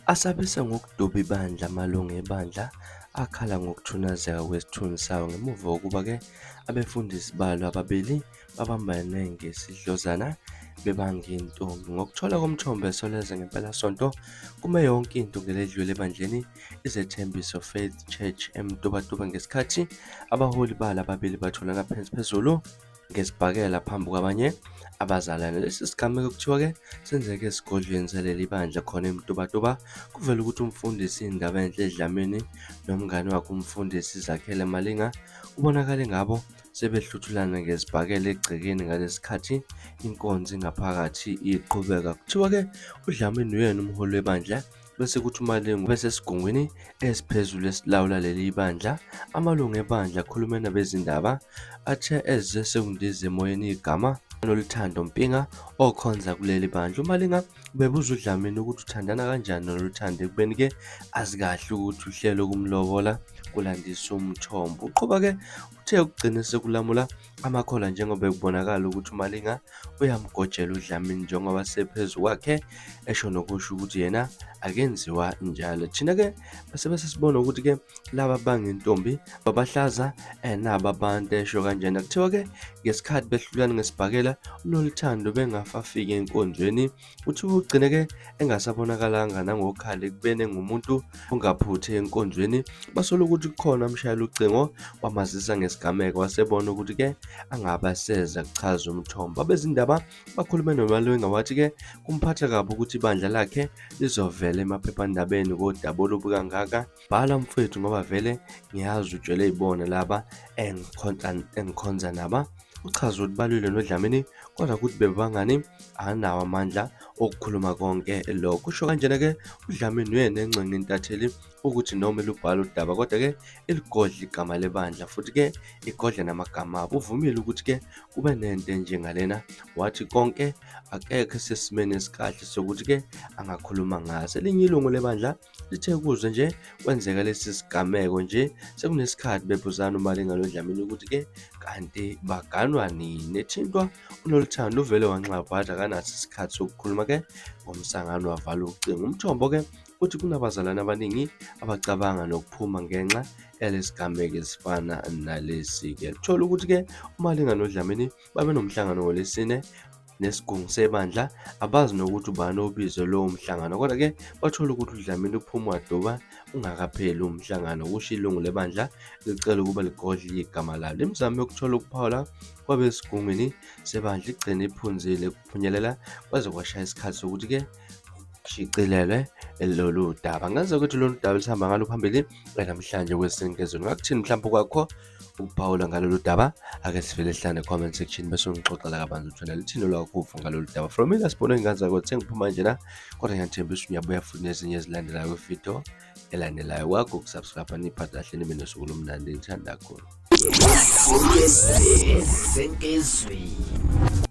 Asabisa ngokuduba ibandla amalungu ebandla akhala ngokuthunazeka kwesithunzi sawo ngemuva kokuba-ke abefundisi balo ababili babambane ngesidlozana bebanga intombi. Ngokuthola komthombo eSolezwe Ngempelasonto, kume yonke into ngeledlule ebandleni iZethembiso Faith Church eMtubatuba ngesikhathi abaholi balo ababili batholana phansi phezulu ngesibhakela phambi kwabanye abazalwane. Lesi sigameko kuthiwa-ke senzeke esigodlweni saleli bandla khona eMtubatuba. Kuvela ukuthi umfundisi Ndabenhle Dlamini nomngani wakhe umfundisi Zakhele Malinga kubonakale ngabo sebehluthulana ngezibhakela egcekeni ngalesikhathi inkonzo ingaphakathi iqhubeka. Kuthiwa-ke uDlamini uyena umholi webandla bese kuthi uMalingu besesigungwini esiphezulu esilawula leli bandla. Amalungu ebandla akhulume nabezindaba athe eze sekundiza emoyeni igama Noluthando Mpinga okhonza kuleli bandla. UMalinga ubebuza uDlamini ukuthi uthandana kanjani noNoluthando ekubeni-ke azi kahle ukuthi uhlelo ukumlobola kulandisa umthombo. Uqhuba-ke uthe ukugcine sekulamula amakhola njengoba bekubonakala ukuthi uMalinga uyamgojela uDlamini njengoba sephezu kwakhe esho nokusho ukuthi yena akenziwa njalo. Thina-ke bese bese sibona ukuthi-ke laba bangentombi babahlaza naba abantu esho kanjena. Kuthiwa-ke ngesikhathi behlulana ngesibhakela uNoluthando bengafafiki enkonzweni. Kuthiwa ugcine-ke engasabonakalanga nangokhala ekubeni engumuntu ongaphuthi enkonzweni. Basola ukuthi kukhona amshayela ucingo wamazisa ngesigameko wasebona ukuthi-ke angabe aseza kuchaza umthombo. Abezindaba bakhulume noMalinga wathi-ke kumphatha kabi ukuthi ibandla lakhe lizovela emaphephandabeni ngodaba olubi kangaka. Bhala mfwethu ngoba vele ngiyazi utshele ibona laba engikhonza naba. Uchaza ukuthi balwile noDlamini kodwa ukuthi bebangani akanawo amandla okukhuluma konke lokho. Kusho kanjena-ke uDlamini uyena encenga intatheli ukuthi noma elubhala udaba kodwa-ke iligodle igama lebandla futhi-ke igodle namagama abo. Uvumile ukuthi-ke kube nento enjengalena wathi konke akekho esesimeni esikahle sokuthi-ke angakhuluma ngaso. Elinye ilungu lebandla Lithe kuze nje kwenzeka lesi sigameko nje sekunesikhathi bebuzana uMalinga noDlamini ukuthi-ke kanti baganwa nini. Ethintwa uNoluthando uvele wanxapha wathi akanaso isikhathi sokukhuluma-ke ngomsangano wavala ucingo. Umthombo-ke uthi kunabazalwane abaningi abacabanga nokuphuma ngenxa yalesigameko esifana nalesi-ke. Thola ukuthi-ke uMalinga noDlamini babenomhlangano ngoLwesine nesigungu sebandla abazi nokuthi ubani obize lowo mhlangano kodwa-ke bathola ukuthi uDlamini uphuma waduba ungakapheli umhlangano, kusho ilungu lebandla licela ukuba ligodle igama lalo. Imizamo yokuthola ukuphawula kwabesigungwini sebandla igcine iphunzile kuphunyelele kwaze kwashaya isikhathi sokuthi-ke kushicilelwe lolu daba. Ngazi ukuthi lolu daba lisihamba ngalo phambili namhlanje kwesinkezweni. Ngakuthini mhlawumbe kwakho ukuphawula ngalolu daba? Ake sivele sihlane comment section bese ungixoxela kabanzi ukuthi wena luthini olwakho uvo ngalolu daba. From mina sibone ngenza ukuthi sengiphuma njena kodwa ngiyathembisa ngiyabuya futhi nezinye ezilandelayo kwividiyo elandelayo. Kwakho ukusubscribe niphathe kahle nibe nosuku olumnandi ngithanda kakhulu. Senkezweni.